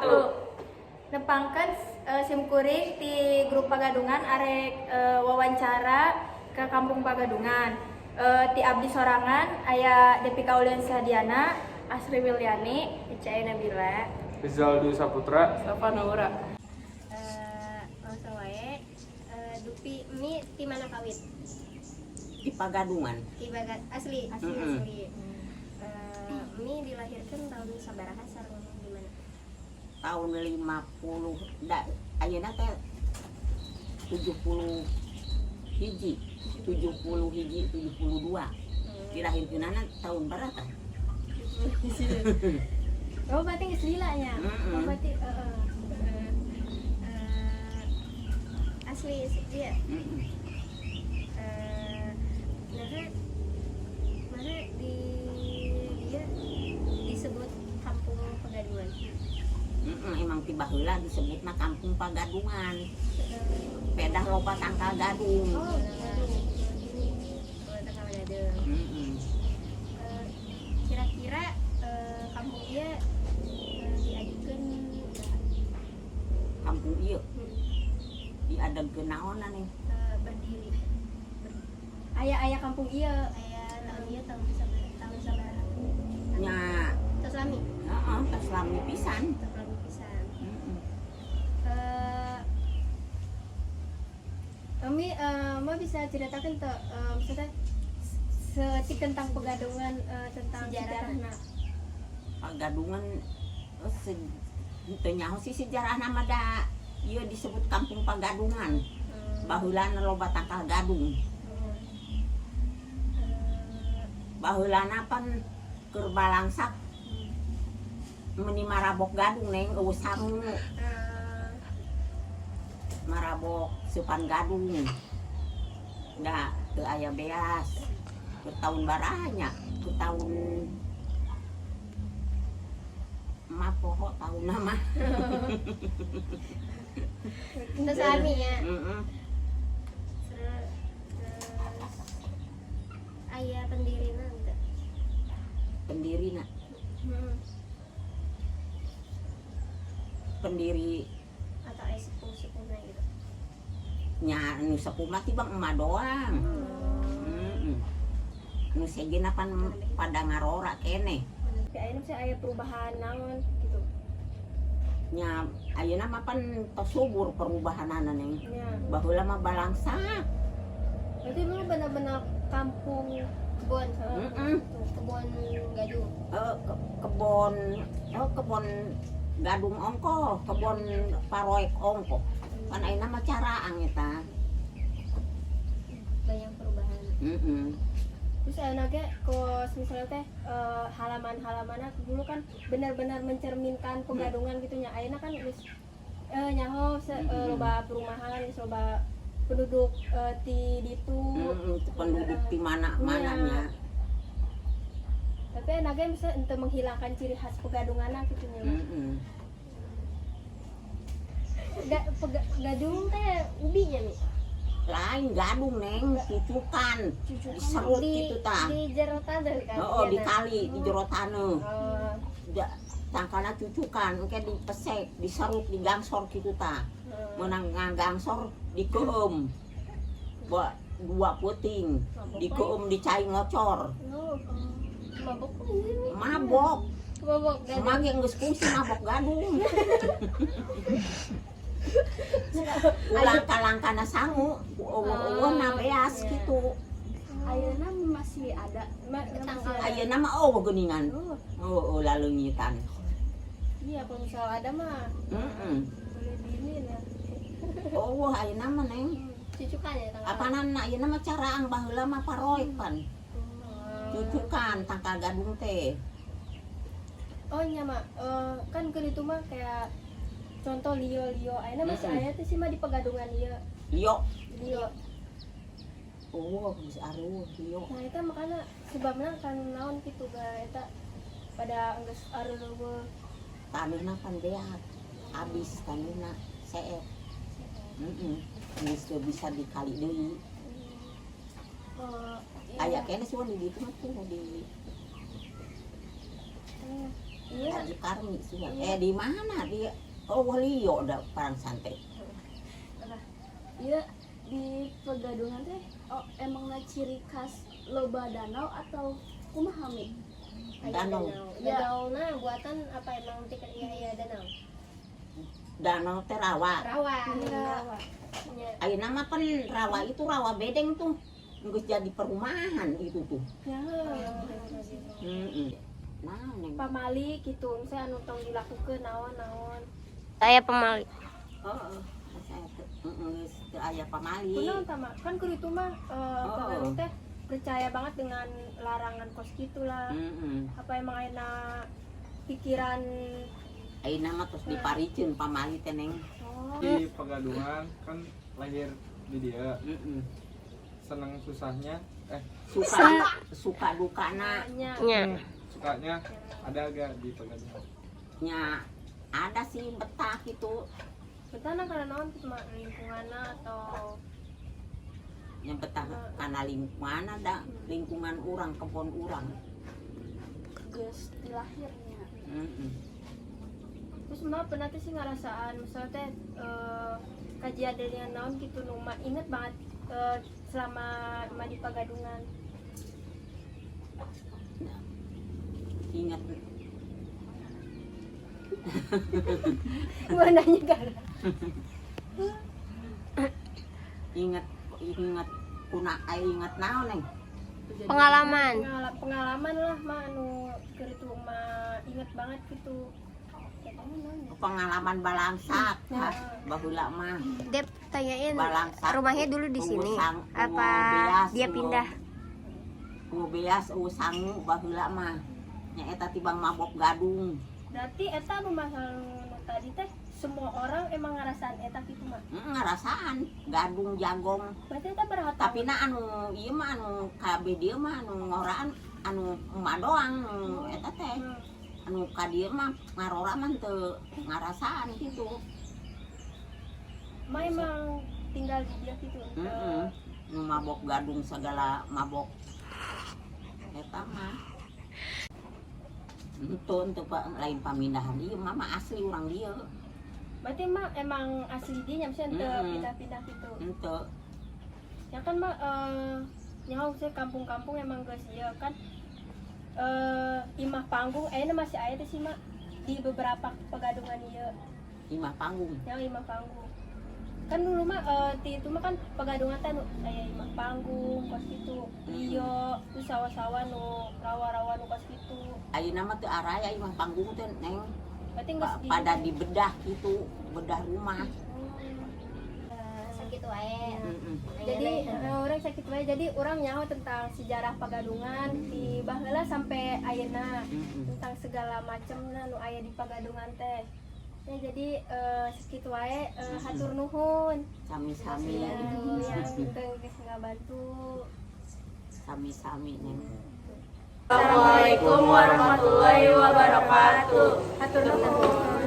Satu. Nepangkeun sim kuring ti grup Pagadungan arek wawancara ke Kampung Pagadungan. Ti abdi sorangan aya Depi Kaulian Sadiana, Asri Wilyani, Ica Nabila, Rizal Dwi Saputra. Safa Naura. Langsung wae, dupi mi di mana kawit? Di Pagadungan. Di Bagat asli? Asli. Asli. Mi dilahirkan tahun sabaraha sareng di mana? Tahun 50 da, ayeuna teh 70 hiji, 70 hiji, 72. Dilahirkeunana tahun berapa? Oh, berarti geus lila nya. Mm-mm. Oh, berarti Asli dia. Nah, mana di dia disebut Kampung Pegadungan? Emang ti baheula disebutna Kampung Pagadungan. Pedah loba tangkal gadung. Oh, gadung. Oh, tangkal gadung. Kira-kira kampung dia diajukan? Kampung ieu diadegkeun naonna nih? Berdiri. Aya-aya kampung ieu. Aya tahun dia tahun sabaraha, tahun sabaraha? Nya. Tos lami? Heeh, tos lami pisan. Tos lami pisan. Ami mah bisa ceritakan tuh maksudnya setik tentang Pegadungan, tentang Sejarah. sejarahna. Pagadungan teu nyaho sih sejarah mah, da ieu disebut Kampung Pagadungan. Baheulana loba tangkal gadung. Baheulana pan keur balangsak meni marabok gadung, Neng, euweuh sangu. Marabok seupan gadung. Da teu aya beas. Keur tahun baranya, keur tahun mah poho tahun mah. Terus lami ya. Heeh. Terus aya pendirina henteu? Pendirina? Pendiri? Atau aya sepuh-sepuhna gitu? Nya, nu sepuh mah ti bang emak doang. Heeh. Nu sejenna pan pada ngarora keneh. Tapi ayeuna sih aya perubahan naon gitu? Nya, ayeuna mah pan tos subur perubahanana, Neng. Nya. Baheula mah balangsak. Berarti dulu benar-benar kampung kebon? Heeh. Gitu. Kebon gadung. Kebon, oh, kebon gadung ongko, kebon paroek ongko. Pan ayeuna mah caraang eta. Banyak perubahan. Heeh. Terus ayeuna ge kos misalnya teh halaman-halamannya dulu kan benar-benar mencerminkan Pegadungan gitu nya. Ayeuna kan geus nyaho loba perumahan, geus loba penduduk ti ditu. Heeh, penduduk di mana-mana nya. Tapi ayeuna ge bisa untuk menghilangkan ciri khas Pegadungan gitu nya. Heeh. Gadung teh ubinya nih? Lain gadung, Neng, cucukan. Diserut di gitu tah. Di jero taneuh kan? Oh, di Iya, nah. kali, di jero taneuh. Oh. Tangkalna cucukan, engke dipesek, diserut, digangsor gitu tah. Menang ngagangsor dikeum. Ba dua puting, dikeum di cai ngocor. Oh, mabok ini? Mabok. Mabok gadung. Semanggi geus kungsi mabok gadung. Ulang kalangkana sangu, euweuh-euweuhna beas gitu. Ayeuna masih ada? Masih ada. Ayeuna mah oh geuningan. Oh, Oh, oh laleungitan. Iya, kalau misal ada mah boleh diinin ya. Oh, ayeuna mah, Neng. Cucukan ya tangkal? Apanan ayeuna mah caraang, baheula mah paroek pan. Cucukan tangkal gadung teh. Oh iya mak, kan ke itu mah kayak contoh Lio Lio, ayeuna masih aya tuh sih mah di Pegadungan ieu? Lio. Lio. Oh, geus aruh Lio. Nah, itu makanya sebabnya kan naon gitu ga eta pada geus areueuh? Taneuhna pan beak. Habis taneuhna seep. Heeh. Geus teu bisa dikali deui. Oh, Aya iya. keneh sih di ditu mah tuh di Iya. Sukarmi sih. Eh, di mana di, oh, Lio da Parang Santai. Iya, di Pegadungan teh, oh, emangna ciri khas loba danau atau kumaha, Mi? Aya Danau. danau. Ya. Danau nah buatan apa emang tiket iya iya danau? Danau teh rawa. Rawa. Iya. Nya. Ayeuna mah pan rawa itu rawa bedeng tuh. Geus jadi perumahan itu tuh. Ya. Heeh. Nah, Neng. Pamali gitu, misalnya anu tong dilakukeun naon-naon. Saya pemali. Heeh. Saya teu, heeh, geus teu aya pamali. Kunaon tah, Mak? Kan kudu itu mah Oh. Pegadungan teh percaya banget dengan larangan kos gitu lah. Apa emang ayeuna pikiran? Ayeuna mah terus dipariceun pamali teh, Neng. Oh. Di Pegadungan kan lahir di dia. Heeh. Senang susahnya, eh, Suka suka dukana. Nya. Nya. Sukanya ada agak di Pegadungan? Nya ada sih, betah gitu. Betah karena naon gitu, Mak? Lingkunganna atau? Yang betah karena lingkungan, ada lingkungan orang, kebun orang. Geus dilahirnya. Terus Mak pernah tuh sih ngerasaan misalnya teh kajian dari naon gitu nu Mak inget banget selama Mak di Pagadungan? Ingat. Gua nanya kan. Ingat, ingat kuna ay ingat naon, Neng? Pengalaman. Pengalaman lah, Mak, anu keur itu Mak inget banget gitu. Pengalaman balangsak. Ya. Ah, baheula mah. Dia tanyain Balangsak. Rumahnya dulu di sini. Apa beas, dia pindah? Euweuh beas, euweuh sangu baheula mah. Nya eta tibang mabok gadung. Berarti eta anu masalah nu tadi teh semua orang emang ngerasaan eta gitu, Mak? Ngerasaan gadung jagong. Berarti eta berapa Tapi na anu ieu mah, anu kabeh dieu mah, anu ngoraan anu emak doang nu eta teh. Anu ka dieu mah ngarora mah teu ngarasaan gitu. Mak emang tinggal di dia gitu? Heeh. Nu mabok gadung segala mabok eta mah. Henteu, henteu, Pak, lain pamindahan ieu mah asli urang dieu. Berarti Mak emang asli dia nya, maksudnya teu pindah-pindah gitu? Henteu. Ya kan, Mak, nyaho sih kampung-kampung emang geus ieu kan, imah panggung ayeuna masih aya teh sih, Mak, di beberapa pegadungan ieu? Imah panggung. Yang imah panggung kan dulu mah di itu mah kan pegadungan teh nu aya imah panggung kos gitu, iya, terus sawah-sawah nu rawa-rawa nu kos gitu. Ayeuna mah teu araya imah panggung teh, Neng. Berarti geus di Pada dibedah gitu, bedah rumah. Sakitu wae. Jadi urang sakitu wae, jadi urang nyaho tentang sejarah Pagadungan di baheula sampai ayeuna, tentang segala macam nu aya di Pagadungan teh ya. Jadi sakitu wae, hatur nuhun. Sami-sami. Ya, yang teu geus ngabantu. Sami-sami, Neng. Assalamualaikum warahmatullahi wabarakatuh. Hatur nuhun.